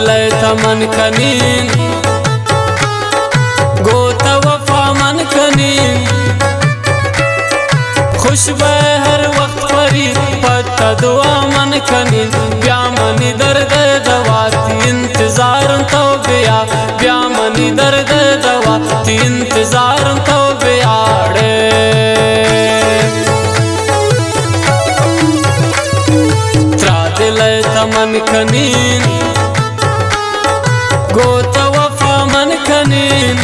لیت من کنین، گو تو وفا من کنین، خوش بئے ہر وقت پری پہ تو دعا من کنین۔ بیا منی درد ءِ دوا، تئی انتظار تو بیا، بیا منی درد ءِ دوا، تئی انتظار تو بیاڑے۔ ترا دل ءِ تمن کنین، گو تو وفا من کنین،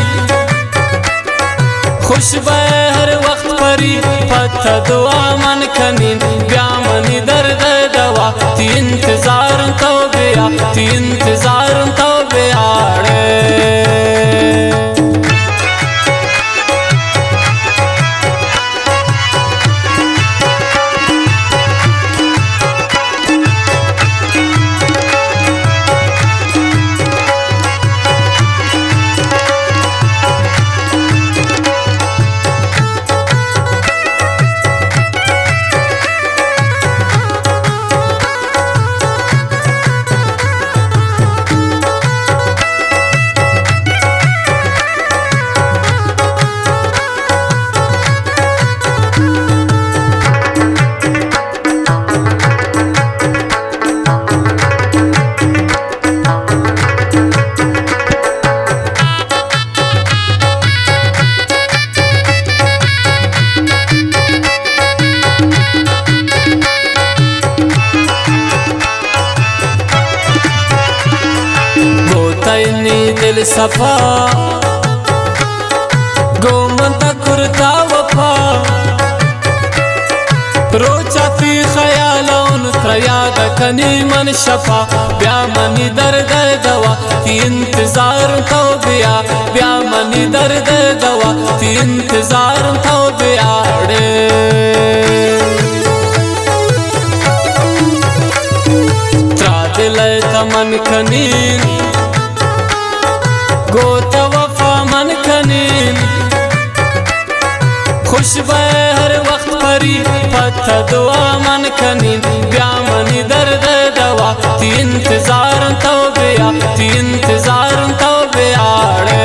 خوش بئے ہر وقت پری پہ تو دعا من کنین۔ بیا منی درد ءِ دوا، تئی انتظار تو بیا، تئی انتظار تو بیاڑے۔ گو تئی نی دل صفا، گو من تہ کرتا وفا۔ روچا تئی خیال اوں ترا یاد کنی من شپا۔ بیا منی درد ءِ دوا، تئی انتظار تو بیا، بیا منی درد ءِ دوا، تئی انتظار تو بیاڑے۔ ترا دل ءِ تمن کنین، گو تو وفا من کنین، خوش بئے ہر وقت پری پہ تو دعا من کنین۔ بیا منی درد ءِ دوا، تئی انتظار تو بیا، تئی انتظار تو بیاڑے۔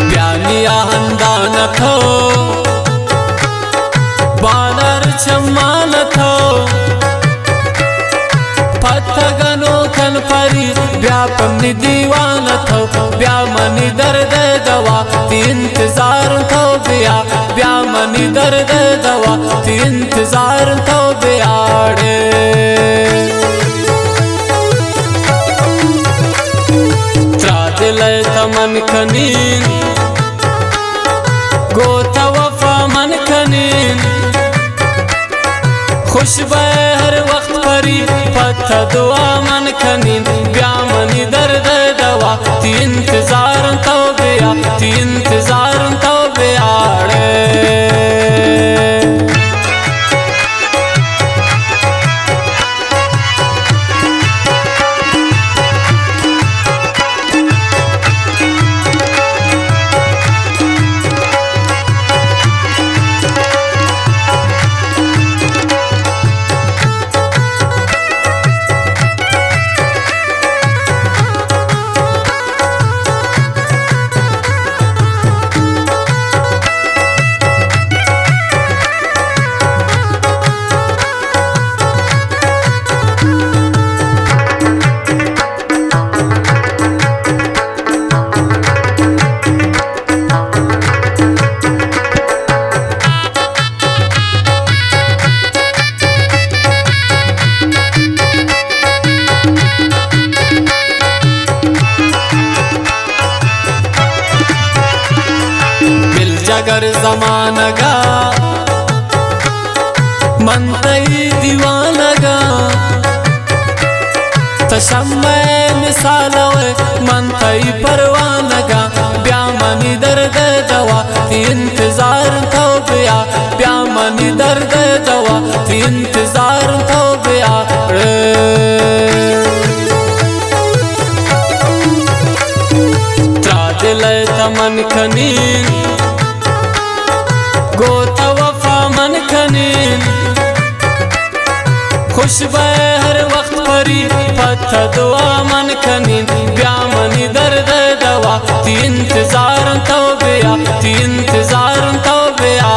بیا نی آہندان تو، بالر چمان تو، پتگنو کن پری، بیا پمنی دیوان تو، بیا منی درد ءِ دوا، تئی انتظار تو بیا، بیا منی درد ءِ دوا، تئی انتظار تو بیاڑے۔ ترا دل ءِ تمن کنین، گو تو وفا من کنین، خوش بئے ہر وقت پری پہ تو دعا من کنین۔ بیا منی درد ءِ دوا، تئی انتظار تو بیا، تئی انتظار تو بیاڑے۔ گر زمانگا من تئی دیوانگا، تو شمع مثال وے من تئی پروانگا۔ بیا منی درد دوا، تی انتظار تو بیا۔ بیا منی درد دوا، تی انتظار تو بیا۔ ترا دل ء تمن کنین، گوں تو وفا من کنین، خوش بئے ہر وقت پری، پہ تو دعا من کنین۔ بیا منی درد ء دوا، تی انتظار تو بیا، تی انتظار تو بیا۔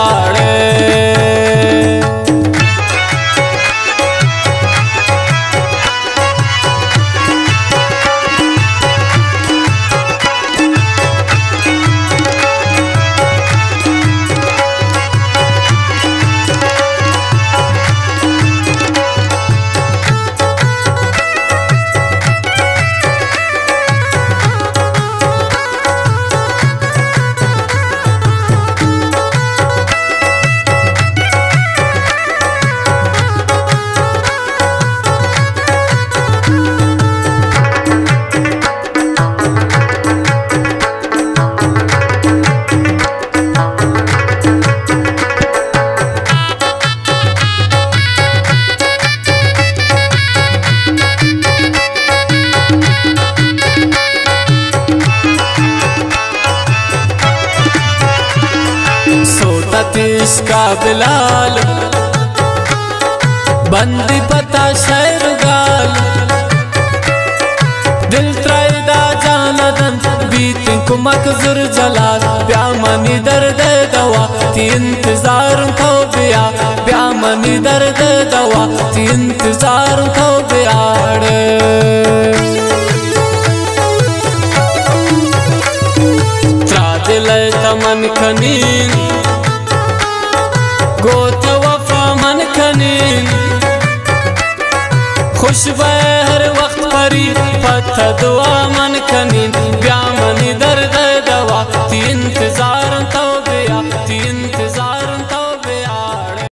سوت ء تیشکا بلال، بندی پتا شہر گال۔ دل ترا ادا جان دنت، بیت کمک زر جلال۔ بیا منی درد دوا، تی انتظار تو بیا۔ بیا منی درد دوا، تی انتظار تو بیا۔ ترا دل ء تمن کنین، گوں تو وفا من کنین، خوش بئے ہر وقت پری، پہ تو دعا من کنین۔